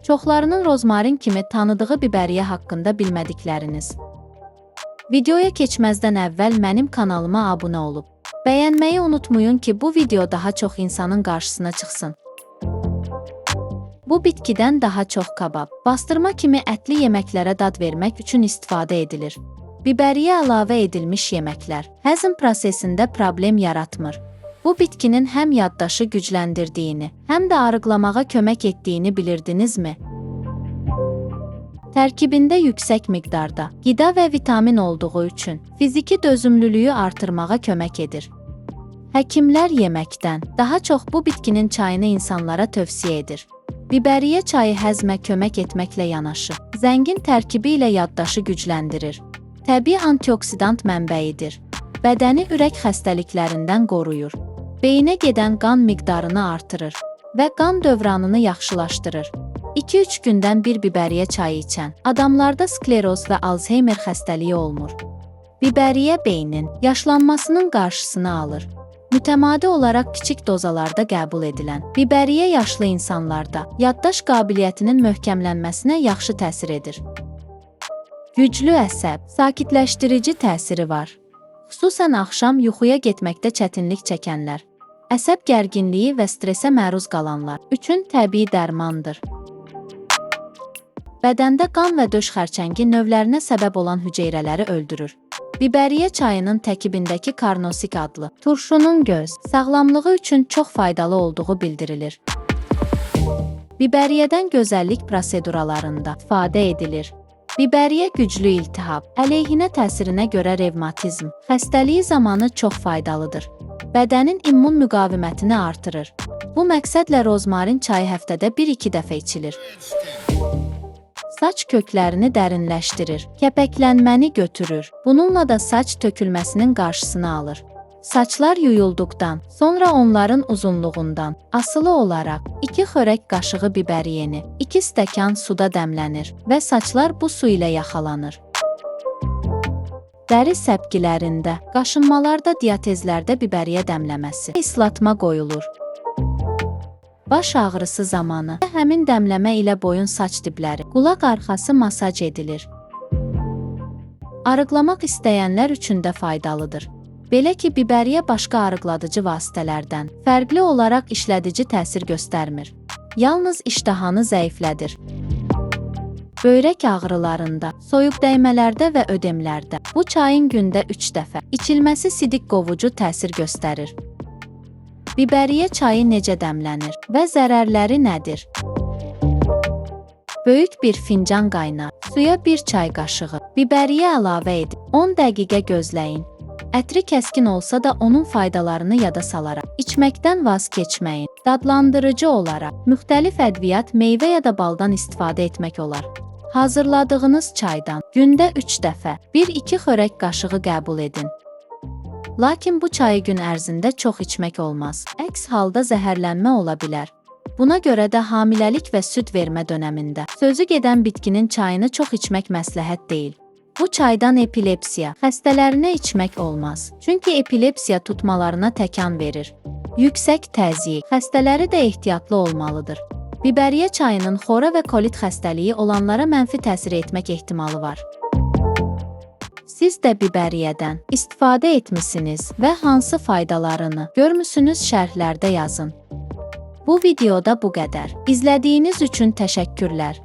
Çoxlarının rozmarin kimi tanıdığı biberiye haqqında bilmədikləriniz. Videoya keçməzdən əvvəl mənim kanalıma abunə olub bəyənməyi unutmayın ki, bu video daha çox insanın qarşısına çıxsın. Bu bitkidən daha çox kabab, bastırma kimi ətli yeməklərə dad vermək üçün istifadə edilir. Biberiye əlavə edilmiş yeməklər həzm prosesində problem yaratmır. Bu bitkinin həm yaddaşı gücləndirdiyini, həm də arıqlamağa kömək etdiyini bilirdinizmi? Tərkibində yüksək miqdarda qida və vitamin olduğu üçün fiziki dözümlülüyü artırmağa kömək edir. Həkimlər yeməkdən daha çox bu bitkinin çayını insanlara tövsiyə edir. Biberiye çayı həzmə kömək etməklə yanaşı, zəngin tərkibi ilə yaddaşı gücləndirir. Təbii antioksidant mənbəyidir. Bədəni ürək xəstəliklərindən qoruyur. Beyinə gedən qan miqdarını artırır və qan dövranını yaxşılaşdırır. 2-3 gündən bir biberiye çayı içən adamlarda skleroz və Alzheimer xəstəliyi olmur. Biberiye beynin yaşlanmasının qarşısını alır. Mütəmadi olaraq kiçik dozalarda qəbul edilən biberiye yaşlı insanlarda yaddaş qabiliyyətinin möhkəmlənməsinə yaxşı təsir edir. Güclü əsəb, sakitləşdirici təsiri var. Xüsusən axşam yuxuya getməkdə çətinlik çəkənlər, əsəb gərginliyi və stressə məruz qalanlar üçün təbii dərmandır. Bədəndə qan və döş xərçəngi növlərinə səbəb olan hüceyrələri öldürür. Biberiye çayının tərkibindəki karnosik adlı turşunun göz sağlamlığı üçün çox faydalı olduğu bildirilir. Biberiyədən gözəllik proseduralarında istifadə edilir. Biberiye güclü iltihab, əleyhinə təsirinə görə revmatizm xəstəliyi zamanı çox faydalıdır. Bədənin immun müqavimətini artırır. Bu məqsədlə rozmarin çayı həftədə 1-2 dəfə içilir. Saç köklərini dərinləşdirir, kəpəklənməni götürür. Bununla da saç tökülməsinin qarşısını alır. Saçlar yuyulduqdan sonra onların uzunluğundan asılı olaraq 2 xörək qaşığı biberiyeni 2 stəkan suda dəmlənir və saçlar bu su ilə yaxalanır. Dəri səpkilərində, qaşınmalarda, diatezlərdə biberiye dəmləməsi islatma qoyulur. Baş ağrısı zamanı həmin dəmləmə ilə boyun saç dibləri, qulaq arxası masaj edilir. Arıqlamaq istəyənlər üçün də faydalıdır. Belə ki, biberiye başqa arıqladıcı vasitələrdən fərqli olaraq işlədici təsir göstərmir. Yalnız iştahanı zəiflədir. Böyrək ağrılarında, soyuq dəymələrdə və ödemlərdə bu çayın gündə 3 dəfə içilməsi sidik qovucu təsir göstərir. Biberiye çayı necə dəmlənir və zərərləri nədir? Böyük bir fincan qaynar suya 1 çay qaşığı biberiye əlavə edin. 10 dəqiqə gözləyin. Ətri kəskin olsa da onun faydalarını yada salaraq içməkdən vaz keçməyin. Dadlandırıcı olaraq müxtəlif ədviyyat, meyvə ya da baldan istifadə etmək olar. Hazırladığınız çaydan gündə 3 dəfə 1-2 xörək qaşığı qəbul edin. Lakin bu çayı gün ərzində çox içmək olmaz. Əks halda zəhərlənmə ola bilər. Buna görə də hamiləlik və süd vermə dönəmində sözü gedən bitkinin çayını çox içmək məsləhət deyil. Bu çaydan epilepsiya xəstələrinə içmək olmaz. Çünki epilepsiya tutmalarına təkan verir. Yüksək təzyiq xəstələri də ehtiyatlı olmalıdır. Biberiye çayının xora və kolit xəstəliyi olanlara mənfi təsir etmək ehtimalı var. Siz də biberiyədən istifadə etmisiniz və hansı faydalarını görmüsünüz şərhlərdə yazın. Bu videoda bu qədər. İzlədiyiniz üçün təşəkkürlər.